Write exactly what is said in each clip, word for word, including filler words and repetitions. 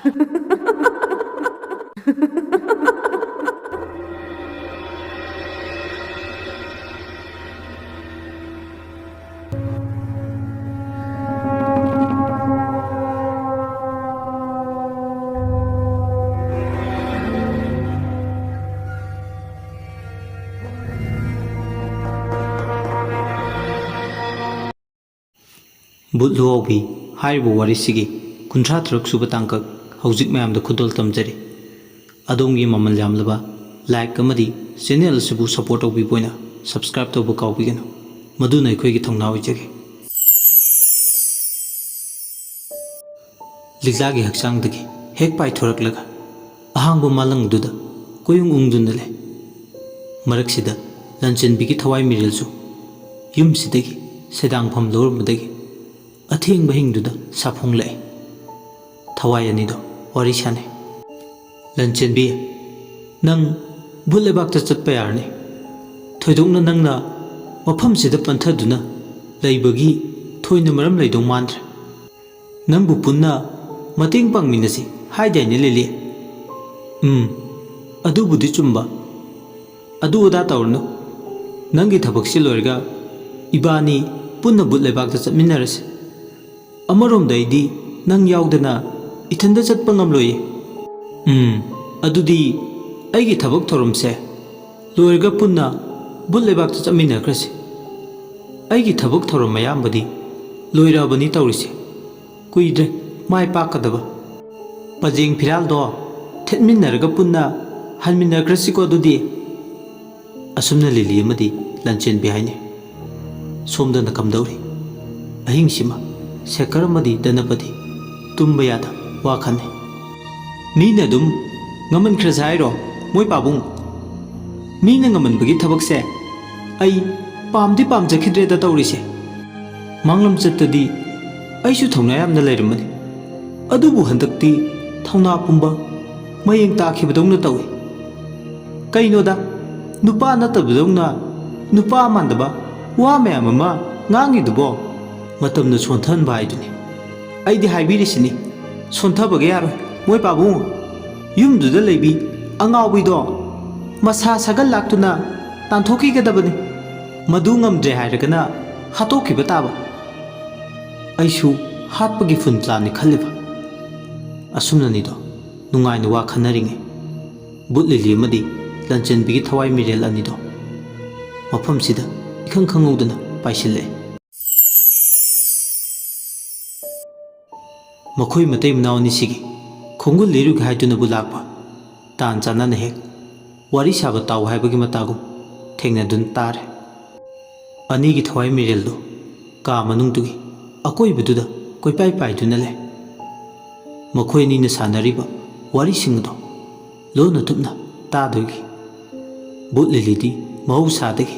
ꯕꯨꯠ ꯂꯨꯍꯥꯎꯕꯤ ꯍꯥꯏꯔꯤꯕ ꯋꯥꯔꯤꯁꯤꯒꯤ ꯀꯨꯟꯊ꯭ꯔꯥ ꯇꯔꯨꯛ ꯁꯨꯕ ꯇꯥꯡꯀꯛ ꯍꯧꯖꯤꯛ ꯃꯌꯥꯝꯗ ꯈꯨꯗꯣꯜ ꯇꯝꯖꯔꯤ꯫ ꯑꯗꯣꯝꯒꯤ ꯃꯃꯜ ꯌꯥꯝꯂꯕ like ꯑꯃꯗꯤ channel ꯑꯁꯤꯕꯨ support ꯇꯧꯕꯤꯕ ꯑꯣꯏꯅ subscribe ꯇꯧꯕ ꯀꯥꯎꯕꯤꯒꯅꯨ꯫ ꯃꯗꯨꯅ ꯑꯩꯈꯣꯏꯒꯤ ꯊꯧꯅꯥ ꯑꯣꯏꯖꯒꯦ꯫ ꯂꯤꯛꯂꯥꯒꯤ ꯍꯛꯆꯥꯡꯗꯒꯤ ꯍꯦꯛ ꯄꯥꯏꯊꯣꯔꯛꯂꯒ ꯑꯍꯥꯡꯕ ꯃꯥꯂꯪꯗꯨꯗ ꯀꯣꯌꯨꯡ ꯎꯪꯗꯨꯅ ꯂꯩ꯫ ꯃꯔꯛꯁꯤꯗ ꯂꯟꯆꯦꯟꯕꯤꯒꯤ ꯊꯋꯥꯏ ꯃꯤꯔꯦꯜꯁꯨ ꯌꯨꯝꯁꯤꯗꯒꯤ ꯁꯦꯗꯥꯡꯐꯝ ꯂꯧꯔꯝꯕꯗꯒꯤ ꯑꯊꯦꯡꯕ ꯍꯤꯡꯗꯨꯗ ꯁꯥꯐꯣꯡꯂꯛꯏ꯫ ꯊꯋꯥꯏ ꯑꯅꯤꯗꯣ ꯋꯥꯔꯤ ꯁꯥꯅꯩ꯫ "ꯂꯟꯆꯦꯟꯕꯤ, ꯅꯪ ꯚꯨꯠ ꯂꯩꯕꯥꯛꯇ ꯆꯠꯄ ꯌꯥꯔꯅꯤ꯫ ꯊꯣꯏꯗꯣꯛꯅ ꯅꯪꯅ ꯃꯐꯝꯁꯤꯗ ꯄꯟꯊꯗꯨꯅ ꯂꯩꯕꯒꯤ ꯊꯣꯏꯅ ꯃꯔꯝ ꯂꯩꯗꯧ ꯃꯥꯟꯗ꯭ꯔꯦ꯫ ꯅꯪꯕꯨ ꯄꯨꯟꯅ ꯃꯇꯦꯡ ꯄꯥꯡꯃꯤꯟꯅꯁꯤ ꯍꯥꯏꯗꯥꯏꯅꯦ, ꯂꯤꯂꯤ?" "ꯎꯝ, ꯑꯗꯨꯕꯨꯗꯤ ꯆꯨꯝꯕ꯫ ꯑꯗꯨ ꯑꯗꯥ ꯇꯧꯔꯨꯅꯨ꯫ ꯅꯪꯒꯤ ꯊꯕꯛꯁꯤ ꯂꯣꯏꯔꯒ ꯏꯕꯥꯅꯤ ꯄꯨꯟꯅ ꯚꯨꯠ ꯂꯩꯕꯥꯛꯇ ꯆꯠꯃꯤꯟꯅꯔꯁꯤ꯫ ꯑꯃꯔꯣꯝꯗ ꯑꯩꯗꯤ ꯅꯪ ꯌꯥꯎꯗꯅ ꯏꯊꯟꯗ ꯆꯠꯄ ꯉꯝꯂꯣꯏꯌꯦ꯫" "ꯎꯝ, ꯑꯗꯨꯗꯤ ꯑꯩꯒꯤ ꯊꯕꯛ ꯊꯧꯔꯝꯁꯦ ꯂꯣꯏꯔꯒ ꯄꯨꯟꯅ ꯚꯨꯠ ꯂꯩꯕꯥꯛꯇ ꯆꯠꯃꯤꯟꯅꯈ꯭ꯔꯁꯤ꯫ ꯑꯩꯒꯤ ꯊꯕꯛ ꯊꯧꯔꯝ ꯑꯌꯥꯝꯕꯗꯤ ꯂꯣꯏꯔꯛꯑꯕꯅꯤ ꯇꯧꯔꯤꯁꯦ꯫ ꯀꯨꯏꯗ꯭ꯔꯦ ꯃꯥꯏ ꯄꯥꯛꯀꯗꯕ꯫ ꯄꯖꯦꯡ ꯐꯤꯔꯥꯜꯗꯣ ꯊꯦꯠꯃꯤꯟꯅꯔꯒ ꯄꯨꯟꯅ ꯍꯟꯃꯤꯟꯅꯈ꯭ꯔꯁꯤꯀꯣ ꯑꯗꯨꯗꯤ꯫" ꯑꯁꯨꯝꯅ ꯂꯤꯂꯤ ꯑꯃꯗꯤ ꯂꯟꯆꯦꯟꯕꯤ ꯍꯥꯏꯅꯩ꯫ ꯁꯣꯝꯗꯅ ꯀꯝꯗꯧꯔꯤ? ꯑꯍꯤꯡꯁꯤꯃ ꯁꯦꯈꯔ ꯑꯃꯗꯤ ꯙꯅꯄꯇꯤ ꯇꯨꯝꯕ ꯌꯥꯗ ꯋꯥ ꯈꯟꯅꯩ꯫ "ꯃꯤꯅ ꯑꯗꯨꯝ ꯉꯝꯍꯟꯈ꯭ꯔꯁꯦ ꯍꯥꯏꯔꯣ ꯃꯣꯏ ꯄꯥꯕꯨꯡ? ꯃꯤꯅ ꯉꯝꯍꯟꯕꯒꯤ ꯊꯕꯛꯁꯦ ꯑꯩ ꯄꯥꯝꯗꯤ ꯄꯥꯝꯖꯈꯤꯗ꯭ꯔꯦꯗ ꯇꯧꯔꯤꯁꯦ꯫ ꯃꯥꯡꯂꯝꯆꯠꯇꯗꯤ ꯑꯩꯁꯨ ꯊꯧꯅꯥ ꯌꯥꯝꯅ ꯂꯩꯔꯝꯕꯅꯤ꯫ ꯑꯗꯨꯕꯨ ꯍꯟꯗꯛꯇꯤ ꯊꯧꯅꯥ ꯄꯨꯝꯕ ꯃꯌꯦꯡ ꯇꯥꯈꯤꯕꯗꯧꯅ ꯇꯧꯏ꯫ ꯀꯩꯅꯣꯗ, ꯅꯨꯄꯥ ꯅꯠꯇꯕꯗꯧꯅ ꯅꯨꯄꯥ ꯃꯥꯟꯗꯕ ꯋꯥ ꯃꯌꯥꯝ ꯑꯃ ꯉꯥꯡꯉꯤꯗꯨꯕꯣ? ꯃꯇꯝꯅ ꯁꯣꯟꯊꯍꯟꯕ ꯍꯥꯏꯗꯨꯅꯤ꯫ ꯑꯩꯗꯤ ꯍꯥꯏꯕꯤꯔꯤꯁꯤꯅꯤ, ꯁꯣꯟꯊꯕꯒ ꯌꯥꯔꯣꯏ꯫ ꯃꯣꯏ ꯄꯥꯕꯨꯡ, ꯌꯨꯝꯗꯨꯗ ꯂꯩꯕꯤ ꯑꯉꯥꯎꯕꯤꯗꯣ ꯃꯁꯥ ꯁꯥꯒꯠ ꯂꯥꯛꯇꯨꯅ ꯇꯥꯟꯊꯣꯛꯈꯤꯒꯗꯕꯅꯤ꯫ ꯃꯗꯨ ꯉꯝꯗ꯭ꯔꯦ ꯍꯥꯏꯔꯒꯅ ꯍꯥꯠꯇꯣꯛꯈꯤꯕ ꯇꯥꯕ꯫ ꯑꯩꯁꯨ ꯍꯥꯠꯄꯒꯤ ꯐꯨꯟ ꯄ꯭ꯂꯥꯟꯅꯤ ꯈꯜꯂꯤꯕ꯫ ꯑꯁꯨꯝꯅꯅꯤꯗꯣ ꯅꯨꯡꯉꯥꯏꯅ ꯋꯥ ꯈꯟꯅꯔꯤꯉꯩ, ꯕꯨꯠ ꯂꯤꯂꯤ ꯑꯃꯗꯤ ꯂꯟꯆꯦꯟꯕꯤꯒꯤ ꯊꯋꯥꯏ ꯃꯤꯔꯦꯜ ꯑꯅꯤꯗꯣ ꯃꯐꯝꯁꯤꯗ ꯏꯈꯪ ꯈꯪꯍꯧꯗꯅ ꯄꯥꯏꯁꯤꯜꯂꯛꯑꯦ꯫ ꯃꯈꯣꯏ ꯃꯇꯩ ꯃꯅꯥꯎ ꯑꯅꯤꯁꯤꯒꯤ ꯈꯣꯡꯒꯨꯜ ꯂꯤꯔꯨꯒꯦ ꯍꯥꯏꯗꯨꯅꯕꯨ ꯂꯥꯛꯄ, ꯇꯥꯟ ꯆꯥꯅꯅ ꯍꯦꯛ ꯋꯥꯔꯤ ꯁꯥꯕ ꯇꯥꯎ ꯍꯥꯏꯕꯒꯤ ꯃꯇꯥꯒꯨꯝ ꯊꯦꯡꯅꯗꯨꯅ ꯇꯥꯔꯦ꯫ ꯑꯅꯤꯒꯤ ꯊꯋꯥꯏ ꯃꯤꯔꯦꯜꯗꯨ ꯀꯥ ꯃꯅꯨꯡꯗꯨꯒꯤ ꯑꯀꯣꯏꯕꯗꯨꯗ ꯀꯣꯏꯄꯥꯏ ꯄꯥꯏꯗꯨꯅ ꯂꯩ꯫ ꯃꯈꯣꯏ ꯑꯅꯤꯅ ꯁꯥꯟꯅꯔꯤꯕ ꯋꯥꯔꯤꯁꯤꯡ ꯑꯗꯨ ꯂꯣꯟꯅ ꯊꯨꯞꯅ ꯇꯥꯗꯣꯏꯒꯤ꯫ ꯕꯨꯠ ꯂꯤꯂꯤꯗꯤ ꯃꯍꯧꯁꯥꯗꯒꯤ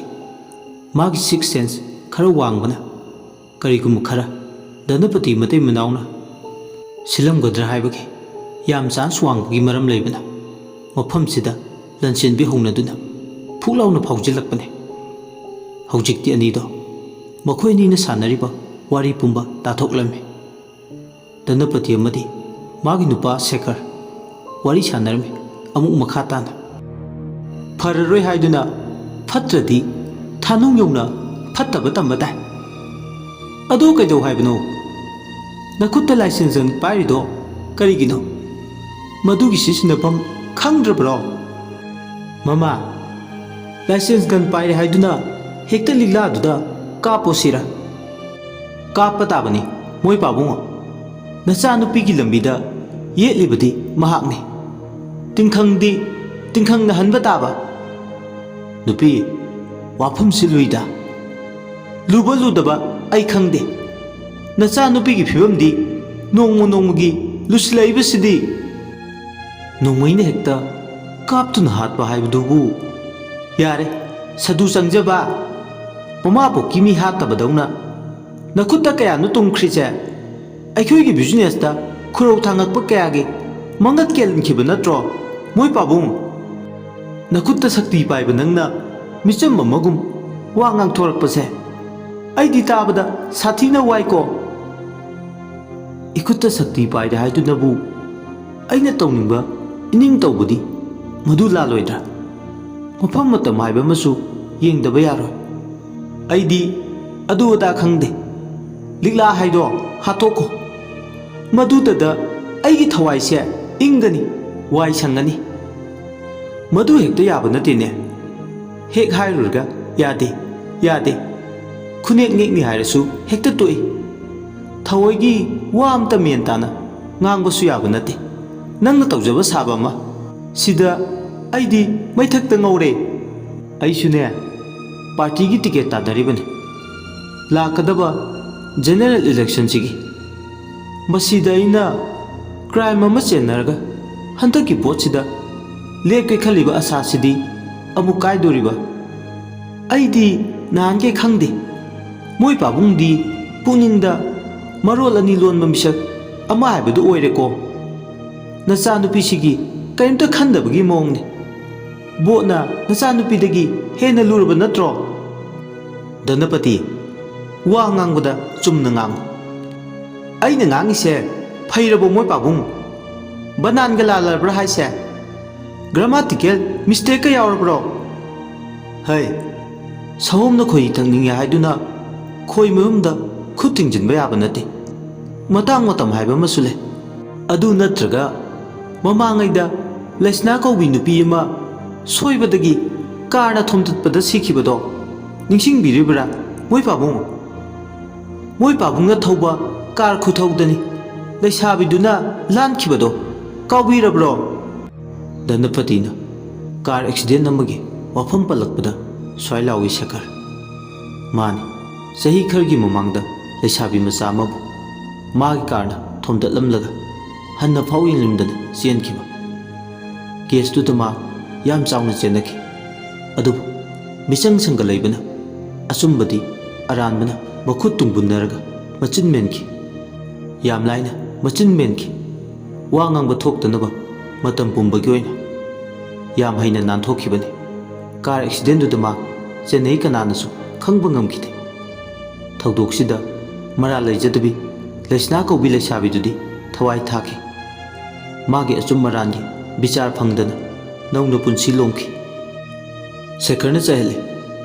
ꯃꯥꯒꯤ ꯁꯤꯛꯁ ꯁꯦꯟꯁ ꯈꯔ ꯋꯥꯡꯕꯅ, ꯀꯔꯤꯒꯨꯝꯕ ꯈꯔ ꯙꯅꯄꯇꯤ ꯃꯇꯩ ꯃꯅꯥꯎꯅ ꯁꯤꯜꯂꯝꯒꯗ꯭ꯔꯥ ꯍꯥꯏꯕꯒꯤ ꯌꯥꯝ ꯆꯥꯟꯁ ꯋꯥꯡꯕꯒꯤ ꯃꯔꯝ ꯂꯩꯕꯅ, ꯃꯐꯝꯁꯤꯗ ꯂꯟꯆꯦꯟꯕꯤ ꯍꯧꯅꯗꯨꯅ ꯐꯨꯛ ꯂꯥꯎꯅ ꯐꯥꯎꯖꯤꯜꯂꯛꯄꯅꯤ꯫ ꯍꯧꯖꯤꯛꯇꯤ ꯑꯅꯤꯗꯣ ꯃꯈꯣꯏ ꯑꯅꯤꯅ ꯁꯥꯟꯅꯔꯤꯕ ꯋꯥꯔꯤ ꯄꯨꯝꯕ ꯇꯥꯊꯣꯛꯂꯝꯃꯤ꯫ ꯙꯅꯄꯇꯤ ꯑꯃꯗꯤ ꯃꯥꯒꯤ ꯅꯨꯄꯥ ꯁꯦꯈꯔ ꯋꯥꯔꯤ ꯁꯥꯟꯅꯔꯝꯃꯤ꯫ ꯑꯃꯨꯛ ꯃꯈꯥ ꯇꯥꯅ, "ꯐꯔꯔꯣꯏ ꯍꯥꯏꯗꯨꯅ ꯐꯠꯇ꯭ꯔꯗꯤ ꯊꯥꯅꯨꯡ ꯌꯧꯅ ꯐꯠꯇꯕ ꯇꯝꯕ ꯇꯥꯏ꯫ ꯑꯗꯨ ꯀꯩꯗꯧ ꯍꯥꯏꯕꯅꯣ? ꯅꯈꯨꯠꯇ ꯂꯥꯏꯁꯦꯟꯁ ꯄꯥꯏꯔꯤꯗꯣ ꯀꯔꯤꯒꯤꯅꯣ? ꯃꯗꯨꯒꯤ ꯁꯤꯖꯤꯟꯅꯐꯝ ꯈꯪꯗ꯭ꯔꯕ꯭ꯔꯣ?" "ꯃꯃꯥ, ꯂꯥꯏꯁꯦꯟꯁ ꯒꯟ ꯄꯥꯏꯔꯦ ꯍꯥꯏꯗꯨꯅ ꯍꯦꯛꯇ ꯂꯤꯛꯂꯥꯗꯨꯗ ꯀꯥꯞꯄꯣ ꯁꯤꯔꯥ?" "ꯀꯥꯞꯄ ꯇꯥꯕꯅꯤ, ꯃꯣꯏ ꯄꯥꯕꯨꯡꯉꯣ꯫ ꯅꯆꯥꯅꯨꯄꯤꯒꯤ ꯂꯝꯕꯤꯗ ꯌꯦꯠꯂꯤꯕꯗꯤ ꯃꯍꯥꯛꯅꯤ꯫ ꯇꯤꯡꯈꯪꯗꯤ ꯇꯤꯡꯈꯪꯅ ꯍꯟꯕ ꯇꯥꯕ꯫" "ꯅꯨꯄꯤ, ꯋꯥꯐꯝꯁꯤ ꯂꯨꯏꯗ꯫" "ꯂꯨꯕ ꯂꯨꯗꯕ ꯑꯩ ꯈꯪꯗꯦ꯫ ꯅꯆꯥꯅꯨꯄꯤꯒꯤ ꯐꯤꯕꯝꯗꯤ ꯅꯣꯡꯃ ꯅꯣꯡꯃꯒꯤ ꯂꯨꯁꯤꯜꯂꯛꯏꯕꯁꯤꯗꯤ꯫" "ꯅꯣꯡꯃꯩꯅ ꯍꯦꯛꯇ ꯀꯥꯞꯇꯨꯅ ꯍꯥꯠꯄ ꯍꯥꯏꯕꯗꯨꯕꯨ?" "ꯌꯥꯔꯦ, ꯁꯥꯗꯨ ꯆꯪꯖꯕ꯫ ꯃꯃꯥ ꯄꯣꯛꯀꯤ ꯃꯤ ꯍꯥꯠꯇꯕꯗꯧꯅ ꯅꯈꯨꯠꯇ ꯀꯌꯥꯅꯣ ꯇꯨꯝꯈ꯭ꯔꯤꯁꯦ? ꯑꯩꯈꯣꯏꯒꯤ ꯕꯤꯖꯤꯅꯦꯁꯇ ꯈꯨꯔꯧ ꯊꯥꯡꯉꯛꯄ ꯀꯌꯥꯒꯤ ꯃꯉꯛ ꯀꯦꯜꯍꯟꯈꯤꯕ ꯅꯠꯇ꯭ꯔꯣ, ꯃꯣꯏ ꯄꯥꯕꯨꯡ? ꯅꯈꯨꯠꯇ ꯁꯛꯇꯤ ꯄꯥꯏꯕ ꯅꯪꯅ ꯃꯤꯆꯝ ꯑꯃꯒꯨꯝ ꯋꯥ ꯉꯥꯡꯊꯣꯔꯛꯄꯁꯦ ꯑꯩꯗꯤ ꯇꯥꯕꯗ ꯁꯥꯊꯤꯅ ꯋꯥꯏꯀꯣ꯫" "ꯏꯈꯨꯠꯇ ꯁꯛꯇꯤ ꯄꯥꯏꯔꯦ ꯍꯥꯏꯗꯨꯅꯕꯨ ꯑꯩꯅ ꯇꯧꯅꯤꯡꯕ ꯏꯅꯤꯡ ꯇꯧꯕꯗꯤ ꯃꯗꯨ ꯂꯥꯜꯂꯣꯏꯗ꯭ꯔꯥ? ꯃꯐꯝ ꯃꯇꯝ ꯍꯥꯏꯕ ꯑꯃꯁꯨ ꯌꯦꯡꯗꯕ ꯌꯥꯔꯣꯏ꯫ ꯑꯩꯗꯤ ꯑꯗꯨ ꯑꯗꯥ ꯈꯪꯗꯦ꯫ ꯂꯤꯛꯂꯥ ꯍꯥꯏꯗꯣ ꯍꯥꯠꯇꯣꯛꯈꯣ꯫ ꯃꯗꯨꯗꯗ ꯑꯩꯒꯤ ꯊꯋꯥꯏꯁꯦ ꯏꯪꯒꯅꯤ, ꯋꯥꯏ ꯁꯪꯒꯅꯤ꯫ ꯃꯗꯨ ꯍꯦꯛꯇ ꯌꯥꯕ ꯅꯠꯇꯦꯅꯦ꯫ ꯍꯦꯛ ꯍꯥꯏꯔꯨꯔꯒ "ꯌꯥꯗꯦ, ꯌꯥꯗꯦ, ꯈꯨꯅꯦꯛ ꯅꯦꯛꯅꯤ" ꯍꯥꯏꯔꯁꯨ ꯍꯦꯛꯇ ꯇꯣꯛꯏ꯫ ꯊꯑꯣꯏꯒꯤ ꯋꯥ ꯑꯝꯇ ꯃꯦꯟ ꯇꯥꯅ ꯉꯥꯡꯕꯁꯨ ꯌꯥꯕ ꯅꯠꯇꯦ꯫ ꯅꯪꯅ ꯇꯧꯖꯕ ꯁꯥꯕ ꯑꯃ꯫ ꯁꯤꯗ ꯑꯩꯗꯤ ꯃꯩꯊꯛꯇ ꯉꯧꯔꯦ꯫ ꯑꯩꯁꯨꯅꯦ, ꯄꯥꯔꯇꯤꯒꯤ ꯇꯤꯀꯦꯠ ꯇꯥꯟꯅꯔꯤꯕꯅꯤ꯫ ꯂꯥꯛꯀꯗꯕ ꯖꯦꯅꯦꯔꯦꯜ ꯏꯂꯦꯛꯁꯟꯁꯤꯒꯤ꯫ ꯃꯁꯤꯗ ꯑꯩꯅ ꯀ꯭ꯔꯥꯏꯝ ꯑꯃ ꯆꯦꯟꯅꯔꯒ ꯍꯟꯗꯛꯀꯤ ꯚꯣꯠꯁꯤꯗ ꯂꯦꯞꯀꯦ ꯈꯜꯂꯤꯕ ꯑꯁꯥꯁꯤꯗꯤ ꯑꯃꯨꯛ ꯀꯥꯏꯗꯣꯔꯤꯕ? ꯑꯩꯗꯤ ꯅꯍꯥꯟꯈꯩ ꯈꯪꯗꯦ꯫ ꯃꯣꯏ ꯄꯥꯕꯨꯡꯗꯤ ꯄꯨꯛꯅꯤꯡꯗ ꯃꯔꯣꯜ ꯑꯅꯤ ꯂꯣꯟꯕ ꯃꯤꯁꯛ ꯑꯃ ꯍꯥꯏꯕꯗꯨ ꯑꯣꯏꯔꯦꯀꯣ꯫ ꯅꯆꯥꯅꯨꯄꯤꯁꯤꯒꯤ ꯀꯔꯤꯝꯇ ꯈꯟꯗꯕꯒꯤ ꯃꯑꯣꯡꯅꯤ꯫ ꯚꯣꯠꯅ ꯅꯆꯥꯅꯨꯄꯤꯗꯒꯤ ꯍꯦꯟꯅ ꯂꯨꯔꯕ ꯅꯠꯇ꯭ꯔꯣ? ꯙꯅꯄꯇꯤ, ꯋꯥ ꯉꯥꯡꯕꯗ ꯆꯨꯝꯅ ꯉꯥꯡꯉꯨ꯫ ꯑꯩꯅ ꯉꯥꯡꯉꯤꯁꯦ ꯐꯩꯔꯕꯣ ꯃꯣꯏ ꯄꯥꯕꯨꯡ? ꯕꯅꯥꯟꯒ ꯂꯥꯜꯂꯕ꯭ꯔꯥ ꯍꯥꯏꯁꯦ? ꯒ꯭ꯔꯥꯃꯥꯇꯤꯀꯦꯜ ꯃꯤꯁꯇꯦꯛꯀ ꯌꯥꯎꯔꯕ꯭ꯔꯣ? ꯍꯩ, ꯁꯑꯣꯝꯅ ꯈꯣꯏꯍꯤ ꯊꯛꯅꯤꯡꯉꯦ ꯍꯥꯏꯗꯨꯅ ꯈꯣꯏ ꯃꯌꯨꯝꯗ ꯈꯨꯠ ꯊꯤꯡꯖꯤꯟꯕ ꯌꯥꯕ ꯅꯠꯇꯦ꯫ ꯃꯇꯥꯡ ꯃꯇꯝ ꯍꯥꯏꯕ ꯑꯃꯁꯨ ꯂꯩ꯫ ꯑꯗꯨ ꯅꯠꯇ꯭ꯔꯒ ꯃꯃꯥꯡꯉꯩꯗ ꯂꯩꯁꯅꯥ ꯀꯧꯕꯤ ꯅꯨꯄꯤ ꯑꯃ ꯁꯣꯏꯕꯗꯒꯤ ꯀꯥꯔꯅ ꯊꯣꯝꯇꯠꯄꯗ ꯁꯤꯈꯤꯕꯗꯣ ꯅꯤꯡꯁꯤꯡꯕꯤꯔꯤꯕ꯭ꯔꯥ ꯃꯣꯏ ꯄꯥꯕꯨꯡ? ꯃꯣꯏ ꯄꯥꯕꯨꯡꯅ ꯊꯧꯕ ꯀꯥꯔ ꯈꯨꯊꯧꯗꯅꯤ ꯂꯩꯁꯥꯕꯤꯗꯨꯅ ꯂꯥꯟꯈꯤꯕꯗꯣ ꯀꯥꯎꯕꯤꯔꯕ꯭ꯔꯣ? ꯙꯅꯄꯇꯤꯅ ꯀꯥꯔ ꯑꯦꯛꯁꯤꯗꯦꯟ ꯑꯃꯒꯤ ꯋꯥꯐꯝ ꯄꯜꯂꯛꯄꯗ ꯁ꯭ꯋꯥꯏ ꯂꯥꯎꯏ ꯁꯦꯈꯔ꯫ ꯃꯥꯅꯤ, ꯆꯍꯤ ꯈꯔꯒꯤ ꯃꯃꯥꯡꯗ ꯂꯩꯁꯥꯕꯤ ꯃꯆꯥ ꯑꯃꯕꯨ ꯃꯥꯒꯤ ꯀꯥꯔꯅ ꯊꯣꯝꯗꯠꯂꯝꯂꯒ ꯍꯟꯅ ꯐꯥꯎ ꯌꯦꯡꯂꯝꯗꯅ ꯆꯦꯟꯈꯤꯕ꯫ ꯀꯦꯁꯇꯨꯗ ꯃꯥ ꯌꯥꯝ ꯆꯥꯎꯅ ꯆꯦꯟꯅꯈꯤ꯫ ꯑꯗꯨꯕꯨ ꯃꯤꯆꯪ ꯁꯪꯒ ꯂꯩꯕꯅ ꯑꯆꯨꯝꯕꯗꯤ ꯑꯔꯥꯟꯕꯅ ꯃꯈꯨꯠ ꯇꯨꯡꯕꯨꯟꯅꯔꯒ ꯃꯆꯤꯟ ꯃꯦꯟꯈꯤ꯫ ꯌꯥꯝ ꯂꯥꯏꯅ ꯃꯆꯤꯟ ꯃꯦꯟꯈꯤ꯫ ꯋꯥ ꯉꯥꯡꯕ ꯊꯣꯛꯇꯅꯕ ꯃꯇꯝ ꯄꯨꯝꯕꯒꯤ ꯑꯣꯏꯅ ꯌꯥꯝ ꯍꯩꯅ ꯅꯥꯟꯊꯣꯛꯈꯤꯕꯅꯤ꯫ ꯀꯥꯔ ꯑꯦꯛꯁꯤꯗꯦꯟꯗꯨꯗ ꯃꯥ ꯆꯦꯟꯅꯩ ꯀꯅꯥꯅꯁꯨ ꯈꯪꯕ ꯉꯝꯈꯤꯗꯦ꯫ ꯊꯧꯗꯣꯛꯁꯤꯗ ꯃꯔꯥꯜ ꯂꯩꯖꯗꯕꯤ ꯂꯩꯁꯅꯥ ꯀꯧꯕꯤ ꯂꯩꯁꯥꯕꯤꯗꯨꯗꯤ ꯊꯋꯥꯏ ꯊꯥꯈꯤ꯫ ꯃꯥꯒꯤ ꯑꯆꯨꯝ ꯑꯔꯥꯟꯒꯤ ꯕꯤꯆꯥꯔ ꯐꯪꯗꯅ ꯅꯧꯅ ꯄꯨꯟꯁꯤ ꯂꯣꯝꯈꯤ꯫ ꯁꯦꯈꯔꯅ ꯆꯩꯍꯜꯂꯦ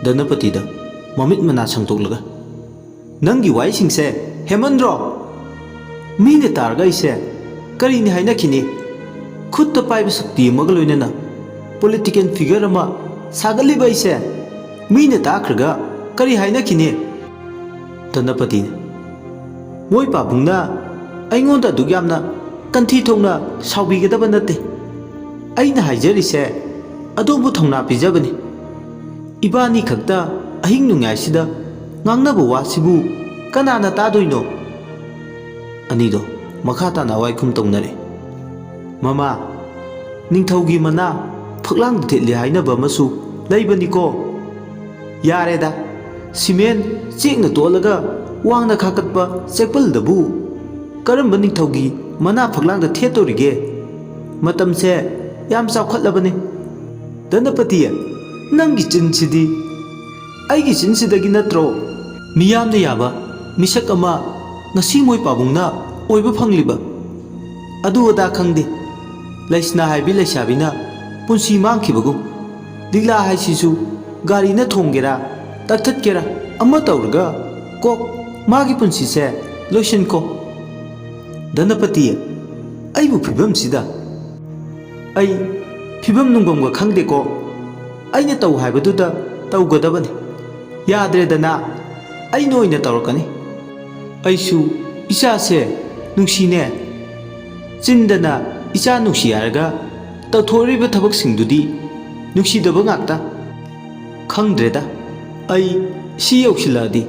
ꯙꯅꯄꯇꯤꯗ, ꯃꯃꯤꯠ ꯃꯅꯥ ꯁꯪꯗꯣꯛꯂꯒ, "ꯅꯪꯒꯤ ꯋꯥꯍꯩꯁꯤꯡꯁꯦ ꯍꯦꯃꯟꯗ꯭ꯔꯣ? ꯃꯤꯅ ꯇꯥꯔꯒ ꯑꯩꯁꯦ ꯀꯔꯤꯅꯤ ꯍꯥꯏꯅꯈꯤꯅꯤ? ꯈꯨꯠꯇ ꯄꯥꯏꯕ ꯁꯛꯇꯤ ꯑꯃꯒ ꯂꯣꯏꯅꯅ ꯄꯣꯂꯤꯇꯤꯀꯦꯜ ꯐꯤꯒꯔ ꯑꯃ ꯁꯥꯒꯠꯂꯤꯕ ꯑꯩꯁꯦ ꯃꯤꯅ ꯇꯥꯈ꯭ꯔꯒ ꯀꯔꯤ ꯍꯥꯏꯅꯈꯤꯅꯤ?" ꯙꯅꯄꯇꯤꯅ, "ꯃꯣꯏ ꯄꯥꯕꯨꯡꯅ ꯑꯩꯉꯣꯟꯗ ꯑꯗꯨꯛ ꯌꯥꯝꯅ ꯀꯟꯊꯤ ꯊꯣꯛꯅ ꯁꯥꯎꯕꯤꯒꯗꯕ ꯅꯠꯇꯦ꯫ ꯑꯩꯅ ꯍꯥꯏꯖꯔꯤꯁꯦ ꯑꯗꯣꯝꯕꯨ ꯊꯧꯅꯥ ꯄꯤꯖꯕꯅꯤ꯫ ꯏꯕꯥꯅꯤ ꯈꯛꯇ ꯑꯍꯤꯡ ꯅꯣꯡꯌꯥꯏꯁꯤꯗ ꯉꯥꯡꯅꯕ ꯋꯥꯁꯤꯕꯨ ꯀꯅꯥꯅ ꯇꯥꯗꯣꯏꯅꯣ?" ꯑꯅꯤꯗꯣ ꯃꯈꯥ ꯇꯥꯅ ꯑꯋꯥꯏꯈꯨꯝ ꯇꯧꯅꯔꯦ꯫ "ꯃꯃꯥ, ꯅꯤꯡꯊꯧꯒꯤ ꯃꯅꯥ ꯐꯛꯂꯥꯡꯗ ꯊꯦꯠꯂꯤ ꯍꯥꯏꯅꯕ ꯑꯃꯁꯨ ꯂꯩꯕꯅꯤꯀꯣ꯫ ꯌꯥꯔꯦꯗ, ꯁꯤꯃꯦꯟ ꯆꯦꯛꯅ ꯇꯣꯠꯂꯒ ꯋꯥꯡꯅ ꯈꯥꯀꯠꯄ ꯆꯦꯛꯄꯜꯗꯕꯨ ꯀꯔꯝꯕ ꯅꯤꯡꯊꯧꯒꯤ ꯃꯅꯥ ꯐꯛꯂꯥꯡꯗ ꯊꯦꯠꯇꯣꯔꯤꯒꯦ? ꯃꯇꯝꯁꯦ ꯌꯥꯝ ꯆꯥꯎꯈꯠꯂꯕꯅꯤ꯫ ꯙꯅꯄꯇꯤ, ꯅꯪꯒꯤ ꯆꯤꯟꯁꯤꯗꯤ ꯑꯩꯒꯤ ꯆꯤꯟꯁꯤꯗꯒꯤ ꯅꯠꯇ꯭ꯔꯣ ꯃꯤꯌꯥꯝꯅ ꯌꯥꯕ ꯃꯤꯁꯛ ꯑꯃ ꯉꯁꯤ ꯃꯣꯏ ꯄꯥꯕꯨꯡꯅ ꯑꯣꯏꯕ ꯐꯪꯂꯤꯕ? ꯑꯗꯨ ꯑꯗꯥ ꯈꯪꯗꯦ, ꯂꯩꯁꯅꯥ ꯍꯥꯏꯕꯤ ꯂꯩꯁꯥꯕꯤꯅ ꯄꯨꯟꯁꯤ ꯃꯥꯡꯈꯤꯕꯒꯨꯝ꯫ ꯂꯤꯛꯂꯥ ꯍꯥꯏꯁꯤꯁꯨ ꯒꯥꯔꯤꯅ ꯊꯣꯡꯒꯦꯔꯥ, ꯇꯛꯊꯠꯀꯦꯔꯥ, ꯑꯃ ꯇꯧꯔꯒ ꯀꯣꯛ ꯃꯥꯒꯤ ꯄꯨꯟꯁꯤꯁꯦ ꯂꯣꯏꯁꯤꯟꯀꯣ꯫ ꯙꯅꯄꯇꯤ, ꯑꯩꯕꯨ ꯐꯤꯕꯝꯁꯤꯗ ꯑꯩ ꯐꯤꯕꯝ ꯅꯨꯡꯕꯝꯒ ꯈꯪꯗꯦꯀꯣ꯫ ꯑꯩꯅ ꯇꯧ ꯍꯥꯏꯕꯗꯨꯗ ꯇꯧꯒꯗꯕꯅꯤ꯫ ꯌꯥꯗ꯭ꯔꯦꯗꯅ, ꯑꯩꯅ ꯑꯣꯏꯅ ꯇꯧꯔꯛꯀꯅꯤ꯫ ꯑꯩꯁꯨ ꯏꯆꯥꯁꯦ ꯅꯨꯡꯁꯤꯅꯦ꯫ ꯆꯤꯟꯗꯅ ꯏꯆꯥ ꯅꯨꯡꯁꯤ ꯍꯥꯏꯔꯒ ꯇꯧꯊꯣꯔꯛꯏꯕ ꯊꯕꯛꯁꯤꯡꯗꯨꯗꯤ ꯅꯨꯡꯁꯤꯗꯕ ꯉꯥꯛꯇ꯫ ꯈꯪꯗ꯭ꯔꯦꯗ, ꯑꯩ ꯁꯤ ꯌꯧꯁꯤꯜꯂꯛꯑꯗꯤ꯫"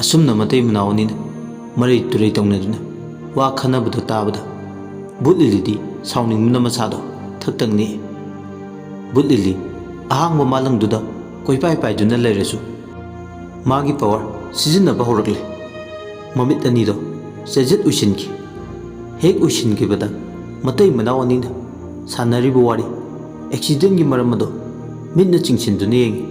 ꯑꯁꯨꯝꯅ ꯃꯇꯩ ꯃꯅꯥꯎ ꯑꯅꯤꯅ ꯃꯔꯩ ꯇꯨꯔꯩ ꯇꯧꯅꯗꯨꯅ ꯋꯥ ꯈꯟꯅꯕꯗꯨ ꯇꯥꯕꯗ ꯕꯨꯠ ꯂꯤꯂꯤꯗꯤ ꯁꯥꯎꯅꯤꯡꯕꯅ ꯃꯁꯥꯗꯣ ꯊꯛ ꯊꯛ ꯅꯤꯛꯏ꯫ ꯕꯨꯠ ꯂꯤꯂꯤ ꯑꯍꯥꯡꯕ ꯃꯥꯂꯪꯗꯨꯗ ꯀꯣꯏꯄꯥꯏ ꯄꯥꯏꯗꯨꯅ ꯂꯩꯔꯁꯨ ꯃꯥꯒꯤ ꯄꯋꯥꯔ ꯁꯤꯖꯤꯟꯅꯕ ꯍꯧꯔꯛꯂꯦ꯫ ꯃꯃꯤꯠ ꯑꯅꯤꯗꯣ ꯆꯦꯖꯦꯠ ꯎꯏꯁꯤꯟꯈꯤ꯫ ꯍꯦꯛ ꯎꯏꯁꯤꯟꯈꯤꯕꯗ ꯃꯇꯩ ꯃꯅꯥꯎ ꯑꯅꯤꯅ ꯁꯥꯟꯅꯔꯤꯕ ꯋꯥꯔꯤ ꯑꯦꯛꯁꯤꯗꯦꯟꯒꯤ ꯃꯔꯝ ꯑꯗꯣ ꯃꯤꯠꯅ ꯆꯤꯡꯁꯤꯟꯗꯨꯅ ꯌꯦꯡꯉꯤ꯫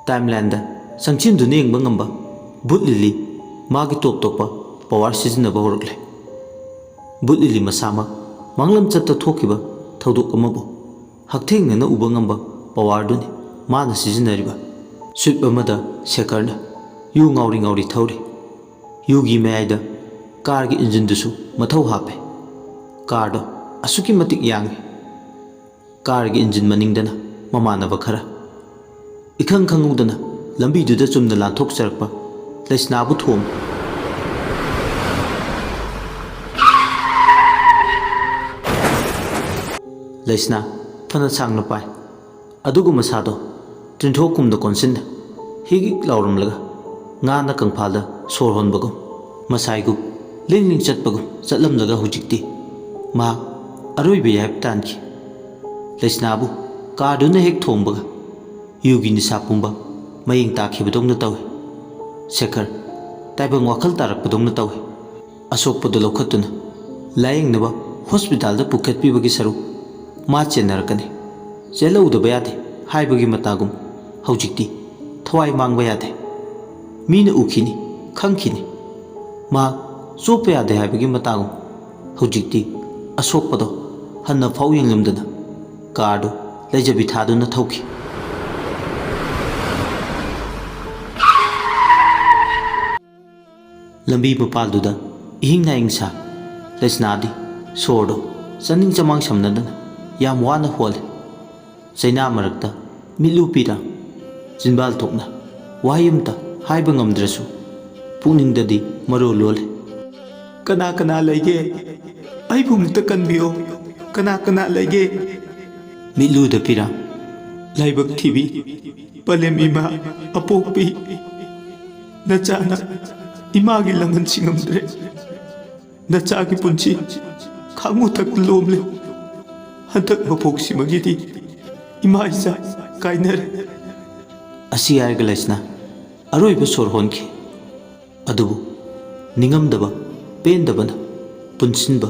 ꯇꯥꯏꯝꯂꯥꯏꯟꯗ ꯆꯪꯁꯤꯟꯗꯨꯅ ꯌꯦꯡꯕ ꯉꯝꯕ ꯕꯨꯠ ꯂꯤꯂꯤ ꯃꯥꯒꯤ ꯇꯣꯞ ꯇꯣꯞꯄ ꯄꯋꯥꯔ ꯁꯤꯖꯤꯟꯅꯕ ꯍꯧꯔꯛꯂꯦ꯫ ꯕꯨꯠ ꯂꯤꯂꯤ ꯃꯁꯥꯃꯛ ꯃꯥꯡꯂꯝ ꯆꯠꯇ ꯊꯣꯛꯈꯤꯕ ꯊꯧꯗꯣꯛ ꯑꯃꯕꯨ ꯍꯛꯊꯦꯡꯅꯅ ꯎꯕ ꯉꯝꯕ ꯄꯋꯥꯔꯗꯨꯅꯤ ꯃꯥꯅ ꯁꯤꯖꯤꯟꯅꯔꯤꯕ꯫ ꯁ꯭ꯋꯤꯞ ꯑꯃꯗ ꯁꯦꯈꯔꯅ ꯌꯨ ꯉꯥꯎꯔꯤ ꯉꯥꯎꯔꯤ ꯊꯧꯔꯤ꯫ ꯌꯨꯒꯤ ꯃꯌꯥꯏꯗ ꯀꯥꯔꯒꯤ ꯏꯟꯖꯤꯟꯗꯨꯁꯨ ꯃꯊꯧ ꯍꯥꯞꯄꯦ꯫ ꯀꯥꯔꯗꯣ ꯑꯁꯨꯛꯀꯤ ꯃꯇꯤꯛ ꯌꯥꯡꯏ꯫ ꯀꯥꯔꯒꯤ ꯏꯟꯖꯤꯟ ꯃꯅꯤꯡꯗꯅ ꯃꯃꯥꯟꯅꯕ ꯈꯔ꯫ ꯏꯈꯪ ꯈꯪꯍꯧꯗꯅ ꯂꯝꯕꯤꯗꯨꯗ ꯆꯨꯝꯅ ꯂꯥꯟꯊꯣꯛꯆꯔꯛꯄ ꯂꯩꯁꯅꯥꯕꯨ ꯊꯣꯝꯃꯤ꯫ ꯂꯩꯁꯅꯥ ꯐꯅ ꯁꯥꯡꯅ ꯄꯥꯏ꯫ ꯑꯗꯨꯒ ꯃꯁꯥꯗꯣ ꯇꯤꯟꯊꯣꯛ ꯀꯨꯝꯅ ꯀꯣꯟꯁꯤꯟꯅ ꯍꯤꯛ ꯍꯤꯛ ꯂꯥꯎꯔꯝꯂꯒ ꯉꯥꯅ ꯀꯪꯐꯥꯜꯗ ꯁꯣꯔ ꯍꯣꯟꯕꯒꯨꯝ, ꯃꯁꯥꯏꯒꯨꯞ ꯂꯤꯡ ꯂꯤꯡ ꯆꯠꯄꯒꯨꯝ ꯆꯠꯂꯝꯂꯒ ꯍꯧꯖꯤꯛꯇꯤ ꯃꯍꯥꯛ ꯑꯔꯣꯏꯕ ꯌꯥꯏꯐ ꯇꯥꯟꯈꯤ꯫ ꯂꯩꯁꯅꯥꯕꯨ ꯀꯥꯔꯗꯨꯅ ꯍꯦꯛ ꯊꯣꯝꯕꯒ ꯌꯨꯒꯤ ꯅꯤꯁꯥ ꯄꯨꯝꯕ ꯃꯌꯦꯡ ꯇꯥꯈꯤꯕꯗꯧꯅ ꯇꯧꯏ꯫ ꯁꯦꯈꯔ ꯇꯥꯏꯕꯪ ꯋꯥꯈꯜ ꯇꯥꯔꯛꯄꯗꯧꯅ ꯇꯧꯏ꯫ ꯑꯁꯣꯛꯄꯗꯨ ꯂꯧꯈꯠꯇꯨꯅ ꯂꯥꯌꯦꯡꯅꯕ ꯍꯣꯁꯄꯤꯇꯥꯜꯗ ꯄꯨꯈꯠꯄꯤꯕꯒꯤ ꯁꯔꯨꯛ ꯃꯥ ꯆꯦꯟꯅꯔꯛꯀꯅꯤ꯫ ꯆꯦꯜꯍꯧꯗꯕ ꯌꯥꯗꯦ ꯍꯥꯏꯕꯒꯤ ꯃꯇꯥꯒꯨꯝ ꯍꯧꯖꯤꯛꯇꯤ ꯊꯋꯥꯏ ꯃꯥꯡꯕ ꯌꯥꯗꯦ꯫ ꯃꯤꯅ ꯎꯈꯤꯅꯤ, ꯈꯪꯈꯤꯅꯤ꯫ ꯃꯍꯥꯛ ꯆꯣꯞꯄ ꯌꯥꯗꯦ ꯍꯥꯏꯕꯒꯤ ꯃꯇꯥꯒꯨꯝ ꯍꯧꯖꯤꯛꯇꯤ ꯑꯁꯣꯛꯄꯗꯣ ꯍꯟꯅ ꯐꯥꯎ ꯌꯦꯡꯂꯝꯗꯅ ꯀꯥꯔꯗꯨ ꯂꯩꯖꯕꯤ ꯊꯥꯗꯨꯅ ꯊꯧꯈꯤ꯫ ꯂꯝꯕꯤ ꯃꯄꯥꯜꯗꯨꯗ ꯏꯍꯤꯡ ꯅꯥꯍꯤꯡ ꯁꯥ ꯂꯩꯁꯅꯥꯗꯤ ꯁꯣꯔꯗꯣ ꯆꯅꯤꯡ ꯆꯃꯥꯡ ꯁꯝꯅꯗꯅ ꯌꯥꯝ ꯋꯥꯅ ꯍꯣꯜꯂꯤ꯫ ꯆꯩꯅꯥ ꯃꯔꯛꯇ ꯃꯤꯠꯂꯨ ꯄꯤꯔꯥ ꯆꯤꯟꯕꯥꯜ ꯊꯣꯛꯅ ꯋꯥꯍꯩ ꯑꯃꯇ ꯍꯥꯏꯕ ꯉꯝꯗ꯭ꯔꯁꯨ ꯄꯨꯛꯅꯤꯡꯗꯗꯤ ꯃꯔꯣꯜ ꯂꯣꯜꯂꯤ꯫ "ꯀꯅꯥ ꯀꯅꯥ ꯂꯩꯒꯦ? ꯑꯩꯕꯨ ꯑꯃꯨꯛꯇ ꯀꯟꯕꯤꯌꯣ꯫ ꯀꯅꯥ ꯀꯅꯥ ꯂꯩꯒꯦ?" ꯃꯤꯠꯂꯨꯗ ꯄꯤꯔꯥ꯫ "ꯂꯥꯏꯕꯛ ꯊꯤꯕꯤ, ꯄꯂꯦꯝ ꯏꯃꯥ, ꯑꯄꯣꯛꯄꯤ, ꯅꯆꯥꯅ ꯏꯃꯥꯒꯤ ꯂꯃꯟ ꯁꯤꯡꯉꯝꯗ꯭ꯔꯦ꯫ ꯅꯆꯥꯒꯤ ꯄꯨꯟꯁꯤ ꯈꯥꯉꯨ ꯊꯛꯇ ꯂꯣꯝꯂꯦ꯫ ꯍꯟꯗꯛ ꯃꯄꯣꯛꯁꯤꯃꯒꯤꯗꯤ ꯏꯃꯥ ꯏꯆꯥ ꯀꯥꯏꯅꯔꯦ꯫" ꯑꯁꯤ ꯍꯥꯏꯔꯒ ꯂꯩꯁꯅꯥ ꯑꯔꯣꯏꯕ ꯁꯣꯔ ꯍꯣꯟꯈꯤ꯫ ꯑꯗꯨꯕꯨ ꯅꯤꯡꯉꯝꯗꯕ, ꯄꯦꯟꯗꯕꯅ ꯄꯨꯟꯁꯤꯟꯕ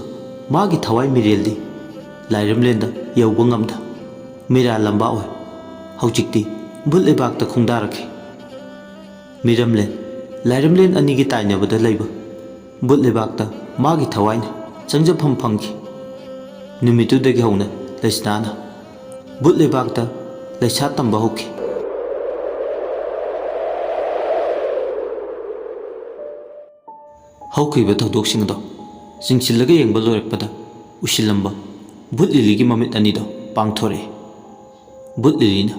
ꯃꯥꯒꯤ ꯊꯋꯥꯏ ꯃꯤꯔꯦꯜꯗꯤ ꯂꯥꯏꯔꯝꯂꯦꯟꯗ ꯌꯧꯕ ꯉꯝꯗ ꯃꯤꯔꯥ ꯂꯝꯕꯥ ꯑꯣꯏ꯫ ꯍꯧꯖꯤꯛꯇꯤ ꯚꯨꯠ ꯂꯩꯕꯥꯛꯇ ꯈꯣꯡꯗꯥꯔꯛꯈꯤ꯫ ꯃꯤꯔꯝꯂꯦꯟ ꯂꯥꯏꯔꯦꯝꯂꯦꯟ ꯑꯅꯤꯒꯤ ꯇꯥꯏꯅꯕꯗ ꯂꯩꯕ ꯚꯨꯠ ꯂꯩꯕꯥꯛꯇ ꯃꯥꯒꯤ ꯊꯋꯥꯏꯅ ꯆꯪꯖꯐꯝ ꯐꯪꯈꯤ꯫ ꯅꯨꯃꯤꯠꯇꯨꯗꯒꯤ ꯍꯧꯅ ꯂꯩꯁꯅꯥꯅ ꯚꯨꯠ ꯂꯩꯕꯥꯛꯇ ꯂꯩꯁꯥ ꯇꯝꯕ ꯍꯧꯈꯤ꯫ ꯍꯧꯈꯤꯕ ꯊꯧꯗꯣꯛꯁꯤꯡ ꯑꯗꯣ ꯆꯤꯡꯁꯤꯜꯂꯒ ꯌꯦꯡꯕ ꯂꯣꯏꯔꯛꯄꯗ ꯎꯁꯤꯜꯂꯝꯕ ꯚꯨꯠ ꯂꯤꯂꯤꯒꯤ ꯃꯃꯤꯠ ꯑꯅꯤꯗꯣ ꯄꯥꯡꯊꯣꯔꯛꯏ꯫ ꯚꯨꯠ ꯂꯤꯂꯤꯅ